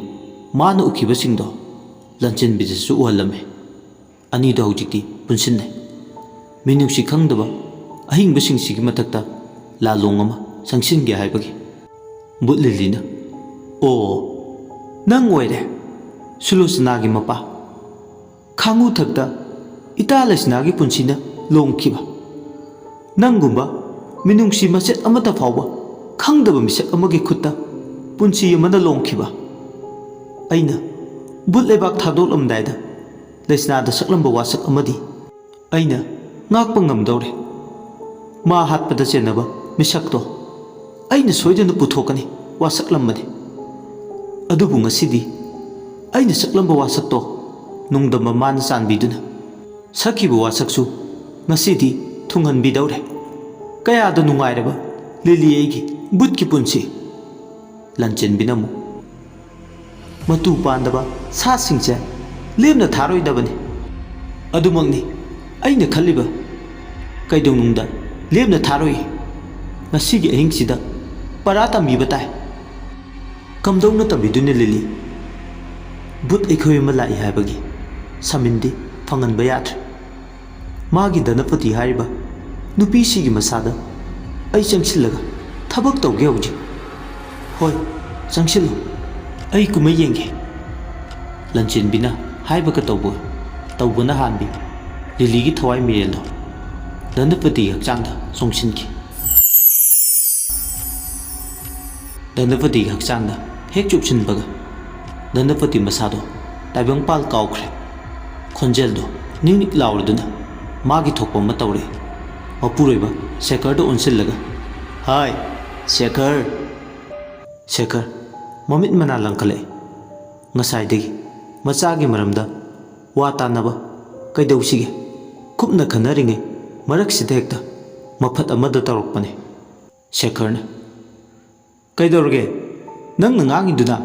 ꯃꯥꯅ ꯎꯈꯤꯕꯁꯤꯡꯗꯣ ꯂꯟꯆꯦꯟꯕꯤꯗꯁꯨ ꯎꯍꯜꯂꯝꯃꯤ꯫ ꯑꯅꯤꯗꯣ ꯍꯧꯖꯤꯛꯇꯤ ꯄꯨꯟꯁꯤꯟꯅꯩ꯫ ꯃꯤꯅꯨꯡꯁꯤ ꯈꯪꯗꯕ ꯑꯍꯤꯡꯕꯁꯤꯡꯁꯤꯒꯤ ꯃꯊꯛꯇ ꯂꯥꯂꯣꯡ ꯑꯃ ꯆꯪꯁꯤꯟꯒꯦ ꯍꯥꯏꯕꯒꯤ꯫ ꯚꯨꯠ ꯂꯤꯂꯤꯅ, "ꯑꯣ, ꯅꯪ ꯑꯣꯏꯔꯦ ꯁꯨꯂꯣꯆꯅꯥꯒꯤ ꯃꯄꯥ꯫ ꯈꯥꯡꯉꯨꯊꯛꯇ ꯏꯇꯥ ꯂꯩꯁꯅꯥꯒꯤ ꯄꯨꯟꯁꯤꯅ ꯂꯣꯡꯈꯤꯕ꯫ ꯅꯪꯒꯨꯝꯕ ꯃꯤꯅꯨꯡꯁꯤ ꯃꯆꯦꯠ ꯑꯃꯠꯇ ꯐꯥꯎꯕ ꯈꯪꯗꯕ ꯃꯤꯁꯛ ꯑꯃꯒꯤ ꯈꯨꯠꯇ ꯄꯨꯟꯁꯤ ꯑꯃꯅ ꯂꯣꯡꯈꯤꯕ꯫ ꯑꯩꯅ ꯚꯨꯠ ꯂꯩꯕꯥꯛ ꯊꯥꯗꯣꯛꯂꯝꯗꯥꯏꯗ ꯂꯩꯁꯅꯥꯗ ꯁꯛꯂꯝꯕ ꯋꯥꯁꯛ ꯑꯃꯗꯤ ꯑꯩꯅ ꯉꯥꯛꯄ ꯉꯝꯗꯧꯔꯦ꯫ ꯃꯥ ꯍꯥꯠꯄꯗ ꯆꯦꯟꯅꯕ ꯃꯤꯁꯛꯇꯣ ꯑꯩꯅ ꯁꯣꯏꯗꯅ ꯄꯨꯊꯣꯛꯀꯅꯤ ꯋꯥꯁꯛꯂꯝꯕꯅꯤ꯫ ꯑꯗꯨꯕꯨ ꯉꯁꯤꯗꯤ ꯑꯩꯅ ꯁꯛꯂꯝꯕ ꯋꯥꯁꯛꯇꯣ ꯅꯣꯡꯗꯝꯕ ꯃꯥꯅ ꯆꯥꯟꯕꯤꯗꯨꯅ ꯁꯛꯈꯤꯕ ꯋꯥꯁꯛꯁꯨ ꯉꯁꯤꯗꯤ ꯊꯨꯡꯍꯟꯕꯤꯗꯧꯔꯦ꯫ ꯀꯌꯥꯗ ꯅꯨꯡꯉꯥꯏꯔꯕ ꯂꯤꯂꯤ ꯑꯩꯒꯤ ꯚꯨꯠꯀꯤ ꯄꯨꯟꯁꯤ!" ꯂꯟꯆꯦꯟꯕꯤꯅ ꯑꯃꯨꯛ, "ꯃꯇꯨ ꯄꯥꯟꯗꯕ ꯁꯥꯁꯤꯡꯁꯦ ꯂꯦꯝꯅ ꯊꯥꯔꯣꯏꯗꯕꯅꯤ꯫ ꯑꯗꯨꯃꯛꯅꯤ ꯑꯩꯅ ꯈꯜꯂꯤꯕ꯫ ꯀꯩꯗꯧꯅꯨꯡꯗ ꯂꯦꯝꯅ ꯊꯥꯔꯣꯏ꯫ ꯉꯁꯤꯒꯤ ꯑꯍꯤꯡꯁꯤꯗ ꯄꯔꯥ ꯇꯝꯕꯤꯕ ꯇꯥꯏ꯫" "ꯀꯝꯗꯧꯅ ꯇꯝꯕꯤꯗꯣꯏꯅꯣ ꯂꯤꯂꯤ? ꯚꯨꯠ ꯑꯩꯈꯣꯏ ꯑꯃ ꯂꯥꯛꯏ ꯍꯥꯏꯕꯒꯤ ꯁꯃꯤꯟꯗꯤ ꯐꯪꯍꯟꯕ ꯌꯥꯗ꯭ꯔꯦ꯫ ꯃꯥꯒꯤ ꯙꯅꯄꯇꯤ ꯍꯥꯏꯔꯤꯕ ꯅꯨꯄꯤꯁꯤꯒꯤ ꯃꯁꯥꯗ ꯑꯩ ꯆꯪꯁꯤꯜꯂꯒ ꯊꯕꯛ ꯇꯧꯒꯦ ꯍꯧꯖꯤꯛ꯫ ꯍꯣꯏ, ꯆꯪꯁꯤꯜꯂꯨ, ꯑꯩ ꯀꯨꯝꯍꯩ ꯌꯦꯡꯒꯦ꯫" ꯂꯟꯆꯦꯟꯕꯤꯅ ꯍꯥꯏꯕꯒ ꯇꯧꯕ, ꯇꯧꯕꯅ ꯍꯥꯟꯕꯤ ꯂꯤꯂꯤꯒꯤ ꯊꯋꯥꯏ ꯃꯤꯔꯦꯜꯗꯣ ꯙꯅꯄꯇꯤꯒꯤ ꯍꯛꯆꯥꯡꯗ ꯆꯣꯡꯁꯤꯟꯈꯤ꯫ ꯙꯅꯄꯇꯤꯒꯤ ꯍꯛꯆꯥꯡꯗ ꯍꯦꯛ ꯆꯨꯞꯁꯤꯟꯕꯒ ꯙꯅꯄꯇꯤ ꯃꯁꯥꯗꯣ ꯇꯥꯏꯕꯪꯄꯥꯜ ꯀꯥꯎꯈ꯭ꯔꯦ꯫ ꯈꯣꯟꯖꯦꯜꯗꯣ ꯅꯤꯛ ꯅꯤꯛ ꯂꯥꯎꯔꯗꯨꯅ ꯃꯥꯒꯤ ꯊꯣꯛꯄ ꯑꯃ ꯇꯧꯔꯛꯏ꯫ ꯃꯄꯨꯔꯣꯏꯕ ꯁꯦꯈꯔꯗ ꯑꯣꯟꯁꯤꯜꯂꯒ, "ꯍꯥꯏ, ꯁꯦꯈꯔ!" ꯁꯦꯈꯔ ꯃꯃꯤꯠ ꯃꯅꯥ ꯂꯪꯈꯠꯂꯛꯏ꯫ ꯉꯁꯥꯏꯗꯒꯤ ꯃꯆꯥꯒꯤ ꯃꯔꯝꯗ ꯋꯥ ꯇꯥꯅꯕ "ꯀꯩꯗꯧꯁꯤꯒꯦ?" ꯀꯨꯞꯅ ꯈꯟꯅꯔꯤꯉꯩ ꯃꯔꯛꯁꯤꯗ ꯍꯦꯛꯇ ꯃꯐꯠ ꯑꯃꯗ ꯇꯧꯔꯛꯄꯅꯦ ꯁꯦꯈꯔꯅ꯫ "ꯀꯩꯗꯧꯔꯒꯦ? ꯅꯪꯅ ꯉꯥꯡꯉꯤꯗꯨꯅ?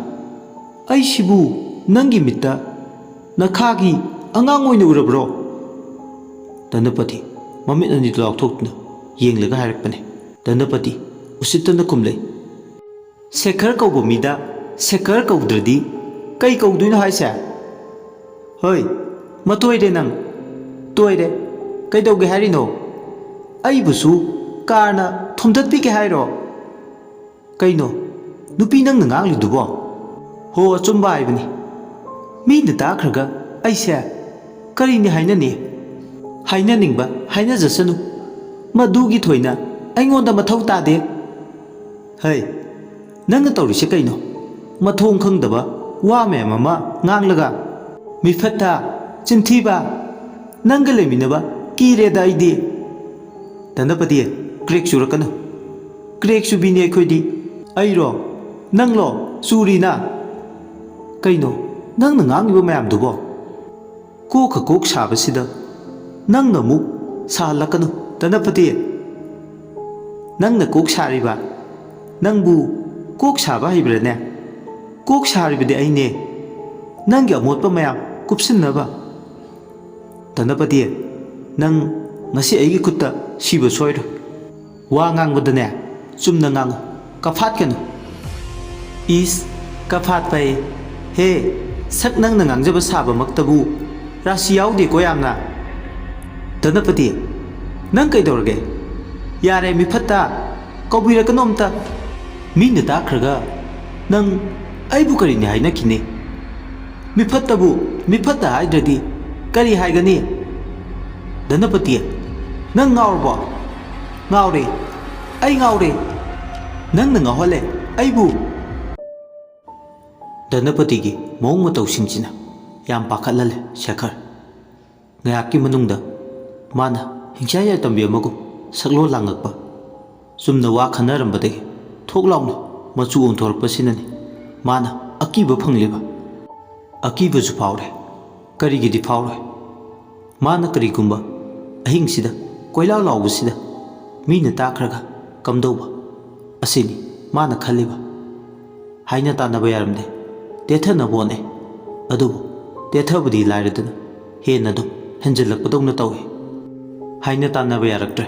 ꯑꯩꯁꯤꯕꯨ ꯅꯪꯒꯤ ꯃꯤꯠꯇ ꯅꯈꯥꯒꯤ ꯑꯉꯥꯡ ꯑꯣꯏꯅ ꯎꯔꯕ꯭ꯔꯣ?" ꯙꯅꯄꯇꯤ ꯃꯃꯤꯠ ꯑꯅꯤꯗꯨ ꯂꯥꯎꯊꯣꯛꯇꯨꯅ ꯌꯦꯡꯂꯒ ꯍꯥꯏꯔꯛꯄꯅꯦ꯫ ꯙꯅꯄꯇꯤ ꯎꯁꯤꯠꯇꯅ ꯈꯨꯝꯂꯦ, "ꯁꯦꯈꯔ ꯀꯧꯕ ꯃꯤꯗ ꯁꯦꯈꯔ ꯀꯧꯗ꯭ꯔꯗꯤ ꯀꯩ ꯀꯧꯗꯣꯏꯅꯣ ꯍꯥꯏꯁꯦ?" "ꯍꯣꯏ, ꯃꯇꯣꯏꯔꯦ ꯅꯪ꯫ ꯇꯣꯏꯔꯦ꯫ ꯀꯩꯗꯧꯒꯦ ꯍꯥꯏꯔꯤꯅꯣ? ꯑꯩꯕꯨꯁꯨ ꯀꯥꯔꯅ ꯊꯣꯝꯗꯠꯄꯤꯒꯦ ꯍꯥꯏꯔꯣ?" "ꯀꯩꯅꯣ ꯅꯨꯄꯤ ꯅꯪꯅ ꯉꯥꯡꯂꯤꯗꯨꯕꯣ?" "ꯍꯣ, ꯑꯆꯨꯝꯕ ꯍꯥꯏꯕꯅꯤ꯫ ꯃꯤꯅ ꯇꯥꯈ꯭ꯔꯒ ꯑꯩꯁꯦ ꯀꯔꯤꯅꯤ ꯍꯥꯏꯅꯅꯤ?" "ꯍꯥꯏꯅꯅꯤꯡꯕ ꯍꯥꯏꯅꯖꯁꯅꯨ꯫ ꯃꯗꯨꯒꯤ ꯊꯣꯏꯅ ꯑꯩꯉꯣꯟꯗ ꯃꯊꯧ ꯇꯥꯗꯦ꯫" "ꯍꯩ, ꯅꯪꯅ ꯇꯧꯔꯤꯁꯦ ꯀꯩꯅꯣ? ꯃꯊꯣꯡ ꯈꯪꯗꯕ ꯋꯥ ꯃꯌꯥꯝ ꯑꯃ ꯉꯥꯡꯂꯒ꯫ ꯃꯤꯐꯠꯇ, ꯆꯤꯟꯊꯤꯕ, ꯅꯪꯒ ꯂꯩꯃꯤꯟꯅꯕ ꯀꯤꯔꯦꯗ ꯑꯩꯗꯤ꯫" "ꯙꯅꯄꯇꯤ, ꯀ꯭ꯔꯦꯛ ꯆꯨꯔꯛꯀꯅꯨ꯫ ꯀ꯭ꯔꯦꯛ ꯆꯨꯕꯤꯅꯤ ꯑꯩꯈꯣꯏꯗꯤ꯫" "ꯑꯩꯔꯣ? ꯅꯪꯂꯣ ꯆꯨꯔꯤꯅ? ꯀꯩꯅꯣ ꯅꯪꯅ ꯉꯥꯡꯉꯤꯕ ꯃꯌꯥꯝꯗꯨꯕꯣ?" "ꯀꯣꯛꯀ ꯀꯣꯛ ꯁꯥꯕꯁꯤꯗ ꯅꯪꯅ ꯑꯃꯨꯛ ꯁꯥꯍꯜꯂꯛꯀꯅꯨ, ꯙꯅꯄꯇꯤ꯫ ꯅꯪꯅ ꯀꯣꯛ ꯁꯥꯔꯤꯕ? ꯅꯪꯕꯨ ꯀꯣꯛ ꯁꯥꯕ ꯍꯩꯕ꯭ꯔꯥꯅꯦ? ꯀꯣꯛ ꯁꯥꯔꯤꯕꯗꯤ ꯑꯩꯅꯦ, ꯅꯪꯒꯤ ꯑꯃꯣꯠꯄ ꯃꯌꯥꯝ ꯀꯨꯞꯁꯤꯟꯅꯕ꯫" "ꯙꯅꯄꯇꯤ, ꯅꯪ ꯉꯁꯤ ꯑꯩꯒꯤ ꯈꯨꯠꯇ ꯁꯤꯕ ꯁꯣꯏꯔꯣꯏ꯫ ꯋꯥ ꯉꯥꯡꯕꯗꯅꯦ ꯆꯨꯝꯅ ꯉꯥꯡꯉꯨ, ꯀꯐꯥꯠꯀꯅꯨ꯫" "ꯏꯁ, ꯀꯐꯥꯠꯄꯌꯦ? ꯍꯦ, ꯁꯛ ꯅꯪꯅ ꯉꯥꯡꯖꯕ ꯁꯥꯕꯃꯛꯇꯕꯨ ꯔꯥꯁꯤ ꯌꯥꯎꯗꯦꯀꯣ ꯌꯥꯝꯅ꯫" "ꯙꯅꯄꯇꯤ, ꯅꯪ ꯀꯩꯗꯧꯔꯒꯦ? ꯌꯥꯔꯦ, ꯃꯤꯐꯠꯇ ꯀꯧꯕꯤꯔꯛꯀꯅꯣ ꯑꯝꯇ꯫ ꯃꯤꯅ ꯇꯥꯈ꯭ꯔꯒ ꯅꯪ ꯑꯩꯕꯨ ꯀꯔꯤꯅꯤ ꯍꯥꯏꯅꯈꯤꯅꯤ? ꯃꯤꯐꯠꯇꯕꯨ ꯃꯤꯐꯠꯇ ꯍꯥꯏꯗ꯭ꯔꯗꯤ ꯀꯔꯤ ꯍꯥꯏꯒꯅꯤ?" "ꯙꯅꯄꯇꯤ, ꯅꯪ ꯉꯥꯎꯔꯕꯣ?" "ꯉꯥꯎꯔꯦ, ꯑꯩ ꯉꯥꯎꯔꯦ꯫ ꯅꯪꯅ ꯉꯥꯎꯍꯜꯂꯦ ꯑꯩꯕꯨ꯫" ꯙꯅꯄꯇꯤꯒꯤ ꯃꯑꯣꯡ ꯃꯇꯧꯁꯤꯡꯁꯤꯅ ꯌꯥꯝ ꯄꯥꯈꯠꯍꯜꯂꯦ ꯁꯦꯈꯔ꯫ ꯉꯥꯏꯍꯥꯛꯀꯤ ꯃꯅꯨꯡꯗ ꯃꯥꯅ ꯍꯤꯡꯆꯥꯏ ꯌꯥꯏꯇꯝꯕꯤ ꯑꯃꯒꯨꯝ ꯁꯛꯂꯣꯟ ꯂꯥꯡꯉꯛꯄ, ꯆꯨꯝꯅ ꯋꯥ ꯈꯟꯅꯔꯝꯕꯗꯒꯤ ꯊꯣꯛ ꯂꯥꯎꯅ ꯃꯆꯨ ꯑꯣꯟꯊꯣꯔꯛꯄꯁꯤꯅꯅꯤ ꯃꯥꯅ ꯑꯀꯤꯕ ꯐꯪꯂꯤꯕ꯫ ꯑꯀꯤꯕꯁꯨ ꯐꯥꯎꯔꯦ꯫ ꯀꯔꯤꯒꯤꯗꯤ ꯐꯥꯎꯔꯣꯏ? ꯃꯥꯅ ꯀꯔꯤꯒꯨꯝꯕ ꯑꯍꯤꯡꯁꯤꯗ ꯀꯣꯏꯂꯥꯎ ꯂꯥꯎꯕꯁꯤꯗ ꯃꯤꯅ ꯇꯥꯈ꯭ꯔꯒ ꯀꯝꯗꯧꯕ? ꯑꯁꯤꯅꯤ ꯃꯥꯅ ꯈꯜꯂꯤꯕ꯫ ꯍꯥꯏꯅ ꯇꯥꯟꯅꯕ ꯌꯥꯔꯝꯗꯦ꯫ ꯇꯦꯊꯅꯕ ꯍꯣꯠꯅꯩ꯫ ꯑꯗꯨꯕꯨ ꯇꯦꯊꯕꯗꯤ ꯂꯥꯏꯔꯗꯅ ꯍꯦꯟꯅ ꯑꯗꯨꯝ ꯍꯦꯟꯖꯤꯜꯂꯛꯄꯗꯧꯅ ꯇꯧꯏ꯫ ꯍꯥꯏꯅ ꯇꯥꯟꯅꯕ ꯌꯥꯔꯛꯇ꯭ꯔꯦ꯫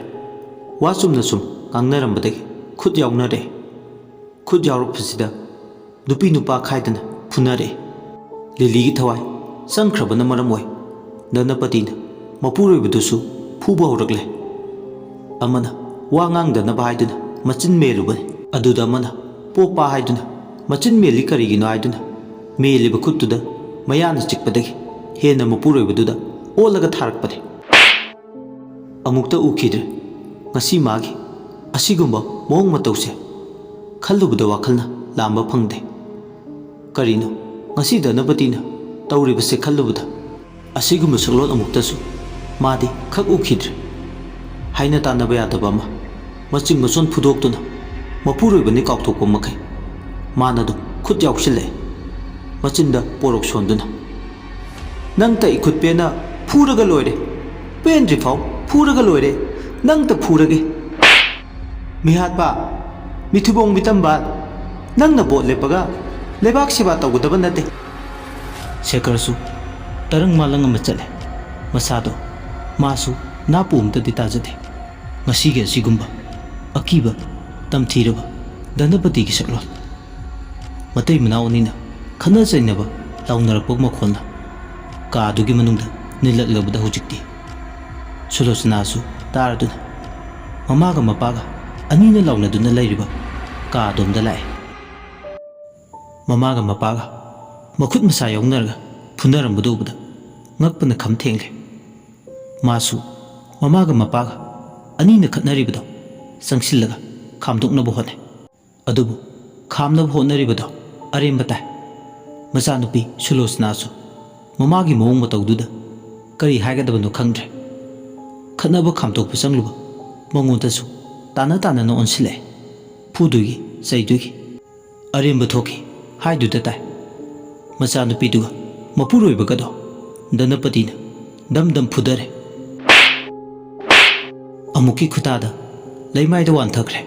ꯋꯥ ꯆꯨꯝꯅ ꯁꯨꯝ ꯉꯥꯡꯅꯔꯝꯕꯗꯒꯤ ꯈꯨꯠ ꯌꯥꯎꯅꯔꯦ꯫ ꯈꯨꯠ ꯌꯥꯎꯔꯛꯄꯁꯤꯗ ꯅꯨꯄꯤ ꯅꯨꯄꯥ ꯈꯥꯏꯗꯅ ꯐꯨꯅꯔꯛꯏ꯫ ꯂꯤꯂꯤꯒꯤ ꯊꯋꯥꯏ ꯆꯪꯈ꯭ꯔꯕꯅ ꯃꯔꯝ ꯑꯣꯏ ꯙꯅꯄꯇꯤꯅ ꯃꯄꯨꯔꯣꯏꯕꯗꯨꯁꯨ ꯐꯨꯕ ꯍꯧꯔꯛꯂꯦ꯫ ꯑꯃꯅ ꯋꯥ ꯉꯥꯡꯗꯅꯕ ꯍꯥꯏꯗꯨꯅ ꯃꯆꯤꯟ ꯃꯦꯜꯂꯨꯕꯅꯤ꯫ ꯑꯗꯨꯗ ꯑꯃꯅ ꯄꯣꯄꯥ ꯍꯥꯏꯗꯨꯅ ꯃꯆꯤꯟ ꯃꯦꯜꯂꯤ ꯀꯔꯤꯒꯤꯅꯣ ꯍꯥꯏꯗꯨꯅ ꯃꯦꯜꯂꯤꯕ ꯈꯨꯠꯇꯨꯗ ꯃꯌꯥꯅ ꯆꯤꯛꯄꯗꯒꯤ ꯍꯦꯟꯅ ꯃꯄꯨꯔꯣꯏꯕꯗꯨꯗ ꯑꯣꯜꯂꯒ ꯊꯥꯔꯛꯄꯅꯤ꯫ ꯑꯃꯨꯛꯇ ꯎꯈꯤꯗ꯭ꯔꯦ꯫ ꯉꯁꯤ ꯃꯥꯒꯤ ꯑꯁꯤꯒꯨꯝꯕ ꯃꯑꯣꯡ ꯃꯇꯧꯁꯦ ꯈꯜꯂꯨꯕꯗ ꯋꯥꯈꯜꯅ ꯂꯥꯝꯕ ꯐꯪꯗꯦ꯫ ꯀꯔꯤꯅꯣ ꯉꯁꯤ ꯙꯅꯄꯇꯤꯅ ꯇꯧꯔꯤꯕꯁꯦ ꯈꯜꯂꯨꯕꯗ ꯑꯁꯤꯒꯨꯝꯕ ꯁꯛꯂꯣꯟ ꯑꯃꯨꯛꯇꯁꯨ ꯃꯥꯗꯤ ꯈꯛ ꯎꯈꯤꯗ꯭ꯔꯦ꯫ ꯍꯥꯏꯅ ꯇꯥꯟꯅꯕ ꯌꯥꯗꯕ ꯑꯃ ꯃꯆꯤꯡ ꯃꯆꯣꯟ ꯐꯨꯗꯣꯛꯇꯨꯅ ꯃꯄꯨꯔꯣꯏꯕꯅꯤ ꯀꯥꯎꯊꯣꯛꯄ ꯃꯈꯩ ꯃꯥꯅ ꯑꯗꯨꯝ ꯈꯨꯠ ꯌꯥꯎꯁꯤꯜꯂꯛꯑꯦ꯫ ꯃꯆꯤꯟꯗ ꯄꯣꯔꯣꯛ ꯁꯣꯟꯗꯨꯅ, "ꯅꯪꯇ ꯏꯈꯨꯠ ꯄꯦꯟꯅ ꯐꯨꯔꯒ ꯂꯣꯏꯔꯦ꯫ ꯄꯦꯟꯗ꯭ꯔꯤ ꯐꯥꯎ ꯐꯨꯔꯒ ꯂꯣꯏꯔꯦ꯫ ꯅꯪꯇ ꯐꯨꯔꯒꯦ꯫ ꯃꯤꯍꯥꯠꯄ, ꯃꯤꯊꯤꯕꯣꯡ ꯃꯤꯇꯝꯕ, ꯅꯪꯅ ꯚꯣꯠ ꯂꯦꯞꯄꯒ ꯂꯩꯕꯥꯛ ꯁꯦꯕꯥ ꯇꯧꯒꯗꯕ ꯅꯠꯇꯦ꯫" ꯁꯦꯈꯔꯁꯨ ꯇꯔꯪ ꯃꯥꯂꯪ ꯑꯃ ꯆꯠꯂꯦ꯫ ꯃꯁꯥꯗꯣ ꯃꯥꯁꯨ ꯅꯥꯄꯨ ꯑꯝꯇꯗꯤ ꯇꯥꯖꯗꯦ꯫ ꯉꯁꯤꯒꯤ ꯑꯁꯤꯒꯨꯝꯕ ꯑꯀꯤꯕ, ꯇꯝꯊꯤꯔꯕ ꯙꯅꯄꯇꯤꯒꯤ ꯁꯛꯂꯣꯟ꯫ ꯃꯇꯩ ꯃꯅꯥꯎ ꯑꯅꯤꯅ ꯈꯠꯅ ꯆꯩꯅꯕ ꯂꯥꯎꯅꯔꯛꯄ ꯃꯈꯣꯟꯅ ꯀꯥꯗꯨꯒꯤ ꯃꯅꯨꯡꯗ ꯅꯤꯜꯂꯛꯂꯕꯗ ꯍꯧꯖꯤꯛꯇꯤ ꯁꯨꯂꯣꯆꯅꯥꯁꯨ ꯇꯥꯔꯗꯨꯅ ꯃꯃꯥꯒ ꯃꯄꯥꯒ ꯑꯅꯤꯅ ꯂꯥꯎꯅꯗꯨꯅ ꯂꯩꯔꯤꯕ ꯀꯥ ꯑꯗꯣꯝꯗ ꯂꯥꯛꯑꯦ꯫ ꯃꯃꯥꯒ ꯃꯄꯥꯒ ꯃꯈꯨꯠ ꯃꯁꯥ ꯌꯥꯎꯅꯔꯒ ꯐꯨꯅꯔꯝꯕꯗꯨ ꯎꯕꯗ ꯉꯛꯄꯅ ꯈꯝ ꯊꯦꯡꯂꯦ꯫ ꯃꯥꯁꯨ ꯃꯃꯥꯒ ꯃꯄꯥꯒ ꯑꯅꯤꯅ ꯈꯠꯅꯔꯤꯕꯗꯣ ꯆꯪꯁꯤꯜꯂꯒ ꯈꯥꯝꯗꯣꯛꯅꯕ ꯍꯣꯠꯅꯩ꯫ ꯑꯗꯨꯕꯨ ꯈꯥꯝꯅꯕ ꯍꯣꯠꯅꯔꯤꯕꯗꯣ ꯑꯔꯦꯝꯕ ꯇꯥꯏ꯫ ꯃꯆꯥꯅꯨꯄꯤ ꯁꯨꯂꯣꯆꯅꯥꯁꯨ ꯃꯃꯥꯒꯤ ꯃꯑꯣꯡ ꯃꯇꯧꯗꯨꯗ ꯀꯔꯤ ꯍꯥꯏꯒꯗꯕꯅꯣ ꯈꯪꯗ꯭ꯔꯦ꯫ ꯈꯠꯅꯕ ꯈꯥꯝꯗꯣꯛꯄ ꯆꯪꯂꯨꯕ ꯃꯉꯣꯟꯗꯁꯨ ꯇꯥꯅ ꯇꯥꯅꯅ ꯑꯣꯟꯁꯤꯜꯂꯛꯑꯦ꯫ ꯐꯨꯗꯣꯏꯒꯤ, ꯆꯩꯗꯣꯏꯒꯤ꯫ ꯑꯔꯦꯝꯕ ꯊꯣꯛꯈꯤ ꯍꯥꯏꯗꯨꯗ ꯇꯥꯏ꯫ ꯃꯆꯥꯅꯨꯄꯤꯗꯨꯒ ꯃꯄꯨꯔꯣꯏꯕꯒꯗꯣ ꯙꯅꯄꯇꯤꯅ ꯗꯝ ꯗꯝ ꯐꯨꯊꯔꯦ꯫ ꯑꯃꯨꯛꯀꯤ ꯈꯨꯇꯥꯗ ꯂꯩꯃꯥꯏꯗ ꯋꯥꯟꯊꯈ꯭ꯔꯦ꯫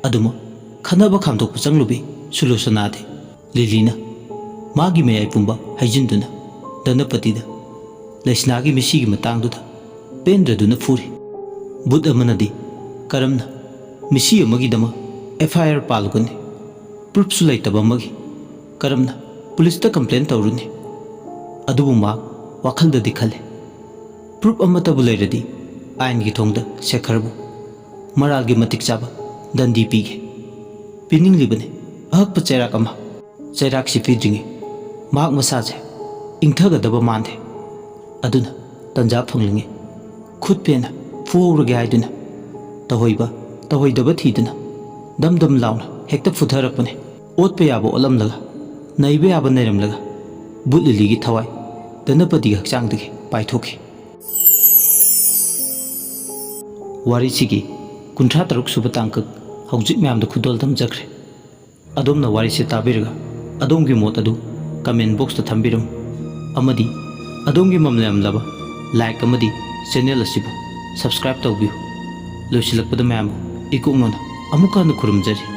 ꯑꯗꯨꯃꯛ ꯈꯟꯅꯕ ꯈꯥꯝꯗꯣꯛꯄ ꯆꯪꯂꯨꯕꯤ ꯁꯨꯂꯣꯆꯅꯥꯗꯤ ꯂꯤꯂꯤꯅ ꯃꯥꯒꯤ ꯃꯌꯥꯏ ꯄꯨꯝꯕ ꯍꯩꯖꯤꯟꯗꯨꯅ ꯙꯅꯄꯇꯤꯗ ꯂꯩꯁꯅꯥꯒꯤ ꯃꯤꯁꯤꯒꯤ ꯃꯇꯥꯡꯗꯨꯗ ꯄꯦꯟꯗ꯭ꯔꯗꯨꯅ ꯐꯨꯔꯤ꯫ ꯚꯨꯠ ꯑꯃꯅꯗꯤ ꯀꯔꯝꯅ ꯃꯤꯁꯤ ꯑꯃꯒꯤꯗꯃꯛ ꯑꯦꯐ ꯑꯥꯏ ꯑꯥꯔ ꯄꯥꯜꯂꯨꯒꯅꯤ? ꯄ꯭ꯔꯨꯐꯁꯨ ꯂꯩꯇꯕ ꯑꯃꯒꯤ ꯀꯔꯝꯅ ꯄꯨꯂꯤꯁꯇ ꯀꯝꯄ꯭ꯂꯦꯟ ꯇꯧꯔꯨꯅꯤ? ꯑꯗꯨꯕꯨ ꯃꯍꯥꯛ ꯋꯥꯈꯜꯗꯗꯤ ꯈꯜꯂꯤ, ꯄ꯭ꯔꯨꯐ ꯑꯃꯠꯇꯕꯨ ꯂꯩꯔꯗꯤ ꯑꯥꯏꯟꯒꯤ ꯊꯣꯡꯗ ꯁꯦꯈꯔꯕꯨ ꯃꯔꯥꯜꯒꯤ ꯃꯇꯤꯛ ꯆꯥꯕ ꯗꯟꯗꯤ ꯄꯤꯒꯦ꯫ ꯄꯤꯅꯤꯡꯂꯤꯕꯅꯤ ꯑꯍꯛꯄ ꯆꯩꯔꯥꯛ ꯑꯃ꯫ ꯆꯩꯔꯥꯛꯁꯤ ꯄꯤꯗ꯭ꯔꯤꯉꯩ ꯃꯍꯥꯛ ꯃꯁꯥꯁꯦ ꯏꯪꯊꯒꯗꯕ ꯃꯥꯟꯗꯦ꯫ ꯑꯗꯨꯅ ꯇꯟꯖꯥ ꯐꯪꯂꯤꯉꯩ ꯈꯨꯠ ꯄꯦꯟꯅ ꯐꯨꯍꯧꯔꯒꯦ ꯍꯥꯏꯗꯨꯅ ꯇꯧꯍꯩꯕ ꯇꯧꯍꯩꯗꯕ ꯊꯤꯗꯨꯅ ꯗꯝ ꯗꯝ ꯂꯥꯎꯅ ꯍꯦꯛꯇ ꯐꯨꯊꯔꯛꯄꯅꯤ꯫ ꯑꯣꯠꯄ ꯌꯥꯕ ꯑꯣꯠꯂꯝꯂꯒ, ꯅꯩꯕ ꯌꯥꯕ ꯅꯩꯔꯝꯂꯒ, ꯚꯨꯠ ꯂꯤꯂꯤꯒꯤ ꯊꯋꯥꯏ ꯙꯅꯄꯇꯤꯒꯤ ꯍꯛꯆꯥꯡꯗꯒꯤ ꯄꯥꯏꯊꯣꯛꯈꯤ꯫ ꯋꯥꯔꯤꯁꯤꯒꯤ ꯀꯨꯟꯊ꯭ꯔꯥ ꯇꯔꯨꯛ ꯁꯨꯕ ꯇꯥꯡꯀꯛ ꯍꯧꯖꯤꯛ ꯃꯌꯥꯝꯗ ꯈꯨꯗꯣꯜ ꯇꯝꯖꯈ꯭ꯔꯦ꯫ ꯑꯗꯣꯝꯅ ꯋꯥꯔꯤꯁꯤ ꯇꯥꯕꯤꯔꯒ ꯑꯗꯣꯝꯒꯤ ꯃꯣꯠ ꯑꯗꯨ ꯀꯃꯦꯟ ꯕꯣꯛꯁꯇ ꯊꯝꯕꯤꯔꯝꯃꯨ, ꯑꯃꯗꯤ ꯑꯗꯣꯝꯒꯤ ꯃꯃꯜ ꯌꯥꯝꯂꯕ ꯂꯥꯏꯛ ꯑꯃꯗꯤ ꯆꯦꯅꯦꯜ ꯑꯁꯤꯕꯨ ꯁꯕꯁꯀ꯭ꯔꯥꯏꯕ ꯇꯧꯕꯤꯌꯨ꯫ ꯂꯣꯏꯁꯤꯜꯂꯛꯄꯗ ꯃꯌꯥꯝꯕꯨ ꯏꯀꯣꯛꯅꯅ ꯑꯃꯨꯛꯀ ꯍꯟꯅ ꯈꯨꯔꯨꯝꯖꯔꯤ꯫